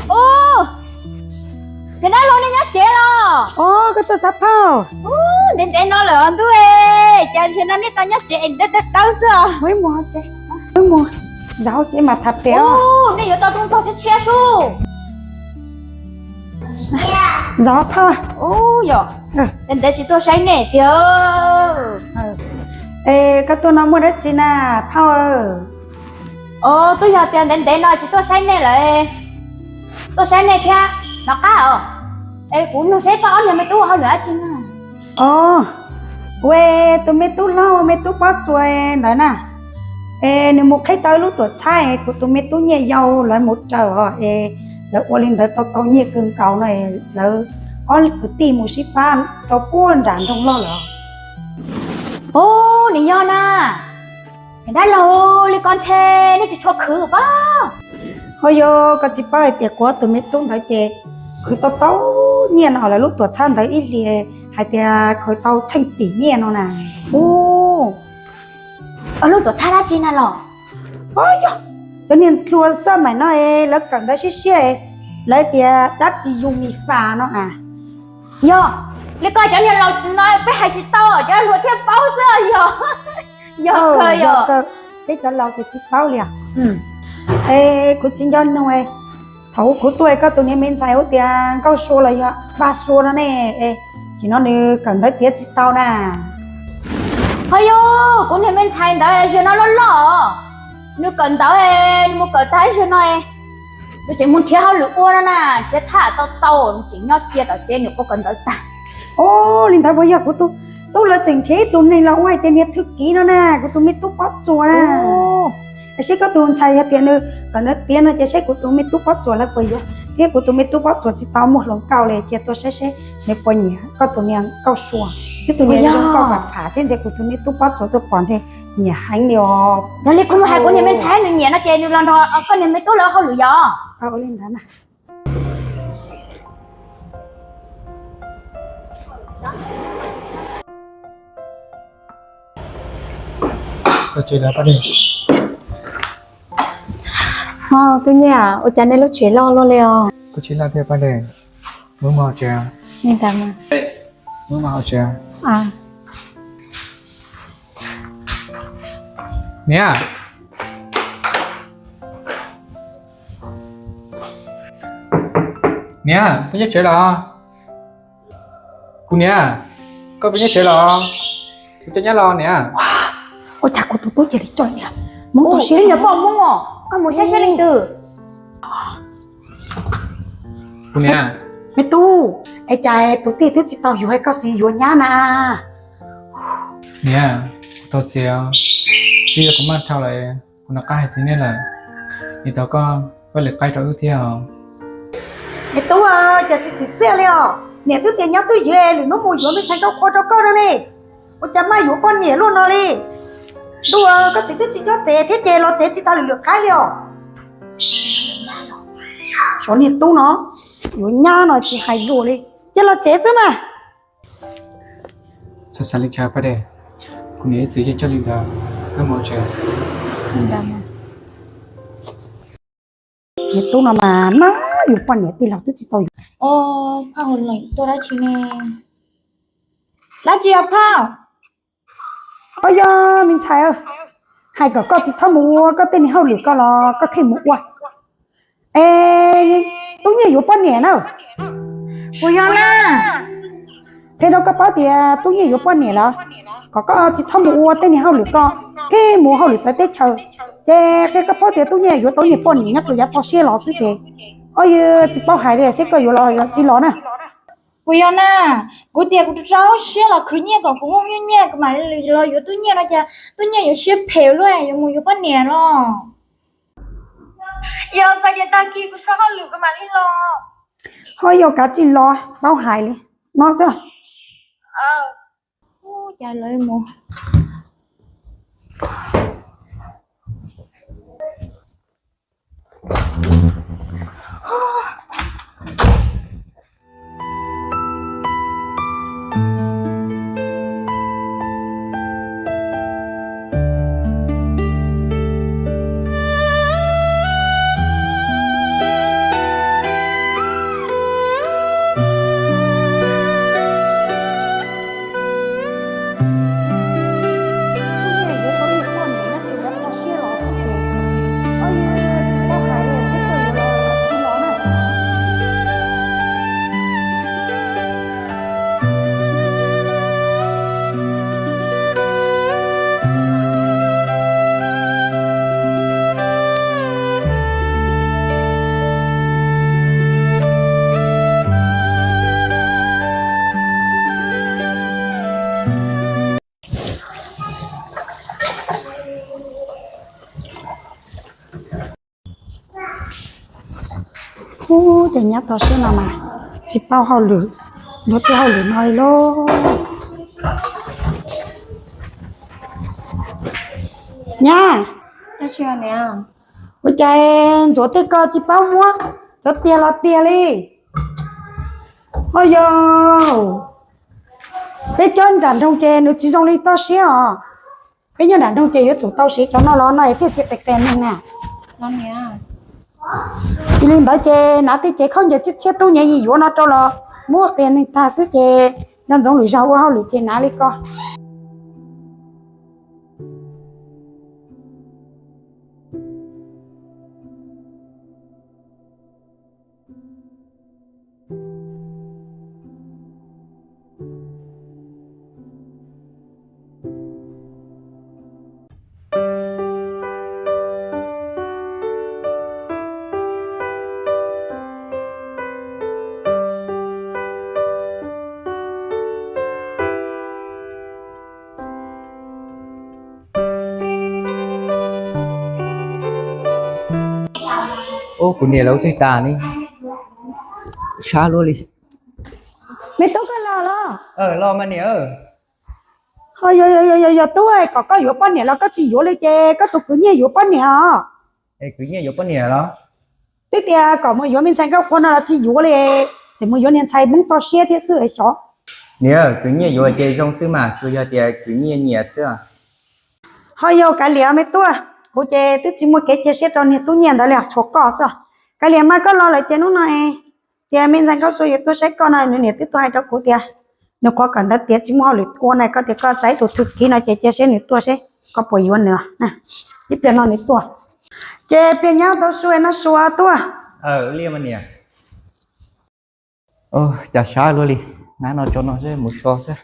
Ub, niam dab laug, nej nyob tsev los? Ub, koj tuaj sab phauj. Ub, ntev ntev no lawm os ntuj, cas zaum no nej tau nyob tsev es dawb dawb xwb os. Mus ib mus tsev, mus zaum tsev mas tham pem. Ub, nej yuav tau rooj tog tshiab tshiab sub. Zaum phauj. Ub, yog ntev ntev tsis tuaj saib nej tiag. Es koj tuaj no muaj dab tsi na phauj? Os, twb yog tias ntev ntev no tsis tuaj saib nej lawm, tuaj saib nej thiab no qab os. Es kuv nug seb koj ob niag me tub ua hauj lwm dab tsi na? Os, ua tus me tub hlob, me tub Pob Tsuas ntawd na, es nws mus qhib tau lub tuam txhab es kuv tus me tub Nyiaj Yau lawv mus raws os, es lawv ua li ntawd tau tau nyiaj kawg nkaus no, lawv ob kwv tij mus sib pab rau puag nram nroog loj lawm. Ub, nws yog na. Niam dab laug, li ko ntshe nej tsis tshua khwv pob? Ho yog koj tsis paub hais tias kuv tus me tub ntawd ces khwv tau tau nyiaj no lawv lub tuam txhab ntawd ib hlis hais tias khwv tau tsheej tim nyiaj no na. Ub, lub tuam txhab dab tsi na los? Os, yog cov niag hlua xab maim no es lawv kawm ntawv siab siab, lawv tias dab tsi Yus Mis Fas no a. Yog li ko cov niag laus no peb hais tsis tau, cov hluas thiaj paub xwb yog. Yog kawg, yog kawg, peb cov laus ces tsis paub li os. Es kuv tsis nco nug, thaum kuv tuaj koj tus niag me ntxhais hu tias Nkauj Sua los yog Paj Sua no ne, es tam sim no nws kawm ntawv tiav tsis tau na. Ho yog kuv niag me ntxhais ntawd zaum no loj loj, nws kawm ntawv, nws mus kawm tag zaum no, nws tseem mus nrhiav hauj lwm ua no na, nrhiav tham tau tau, nws tseem nyob cia tom tsev nws ua kawm ntawv tag. Os, li ntawd puas yog kuv tus tub lawv tseem nrhiav ib tug neeg los ua hais tias niag thwj kiv no na, kuv tus me tub Pob Tsuas na. Seb koj tus ntxhais yog tias nws kawm ntawv tiav no ces seb kuv tus me tub Pob Tsuas lawv puas yuav, thiab kuv tus me tub Pob Tsuas tsis tau muaj hluas nkauj li, cia tuaj saib seb nws puas nyiam koj tus niag Nkauj Sua. Ib tug niag zoo nkauj pam pham thiab ntxim, kuv tus me tub Pob Tsuas tuaj pom ntxim nyiam heev li os. Yog li kuv mus hais kuv niag me ntxhais nws nyiam no ces nws los nrog koj niag me tub lawv hauj lwm yog. Ua li ntawd na. Ho Tub Nyiaj, ua cas nej lub tsev loj luaj li os? Kuj tsis loj thiab Paj Dej. Wb mus hauv tsev. Wb mus hauv tsev. Niam, niam, koj nyob tsev los? Kuv niam, koj puas nyob tsev los? Kuv coj nyab los niam. Ua cas kuv tus tub cia li coj niam Hmoob tuaj siab? Niam poj Hmoob os, koj mus saib saib leej twg. Kuv niam. Me tub, es cas tus tij twb tsis tau yuav koj xav yuav nyab na? Niam, kuv tau txiv, twb yog kuv maj dhau lawm, kuv nco qab hais txiv neej lawm, niam tau koj pab lwm qaib rau wb thiab os. Me tub, cas tsis tsim txiaj li os, niam twb tias nyob twj ywm lwm hnub mus yuav me ntxhais nkauj qhua rau koj no ne, ua cas maj yuav poj niam luaj no li. Ntuj, koj txiv twb tsis nyob tsev thiab ces los tsev tsis tau lwm lwm qaib li os. Xyov niag tub no, yuav nyab no tsis hais lus li, cia los tsev xwb mas. Xav xav li cas Paj Dej, kuv niam ib txwm yeej coj li ntawd, wb mus tsev. Niag tub no mas maj yuav poj niam, tij laug twb tsis tau yuav. Phauj, tuaj dab tsi ne? Dab tsi os phauj? Os, yog me ntxhais, hais kom koj tsis txhob mus ua koj tej niag hauj lwm ko los koj khij mus ua. Es Tub Nyiaj yuav poj niam na. Puas yog na? Qhia rau koj paub tias Tub Nyiaj yuav poj niam lawm, kom koj tsis txhob mus ua tej niag hauj lwm ko, khij mus hauj lwm txawv teb chaws. Ces qhia koj paub tias Tub Nyiaj yuav tau niag poj niam nyob rau yav toj siab los xwb ces, o, yog tsis paub hais li, seb koj yuav los los tsis los na. Puas yog na? Kuv tias kuv rau rau siab los khwv nyiaj kom kuv muaj nyiaj nyiaj kuv mam los yuav Tub Nyiaj no ces Tub Nyiaj yuav siab phem luaj yuav mus yuav poj niam los. Yog hais tias tag kis kuv txhob hauj lwm kuv mam li los. Ho yog kav tsij los, paub hais li no xwb. Cas lawv mus. Ub, ces nyab toj siab no mas tsis paub hauj lwm, ntxuav tej hauj lwm no li lauj. Nyab, ua cas ntxuav tej ko tsis paub muab cov tiag los tiag li? Ho yog peb cov nram nroog ces nws tsis zoo li toj siab os. Peb nyob nram nroog ces yuav tsum tau siv cov no los no es thiaj tsis qias qias neeg na. Tsis li ntawd ces hnav tej cev khaub ncaws txhiab txhiab tub nyiam yuav no rau los muab qias neeg tag xwb ces nco ntsoov lwm zaug ua hauj lwm ces hnav li ko. Ub, kuv niam lawv twb tas ne, sab luaj li. Me tub, koj los los? Los mas niam. Ho yog, yog tub, kom koj yuav poj niam los koj tsis yuav li ces koj tus kwv Nyiaj yuav poj niam os. Kwv Nyiaj yuav poj niam los? Twb tias kom mus yuav me ntxhais Nkauj Qhua no los tsis yuav li, ces mus yuav niag ntxhais Hmoob toj siab thiab xwb es xyov. Niam, kwv Nyiaj yuav ces zoo xwb mas, tsuas yog tias kwv Nyiaj nyiam xwb. Ho yog kav liam me tub, kuv ces twb tsis muaj kev cia siab rau niag tub Nyiaj ntawd li, tshuav koj xwb. Kav liam mas, koj los lawm ces hnub no es tias me ntxhais Nkauj Xua yuav tuaj saib koj no, nws niam twb tuaj hais rau kuv tias nws qhuav kawm ntawv tiav tsis muaj hauj lwm ua na, koj tias koj txais ib tug thwj kiv no ces cia seb nws tuaj seb koj puas yuav nws. Ib pliag no nws tuaj. Ces pliag nyab tau su no Sua tuaj. Cas sab luaj li, nab no tso no seb mus so xwb.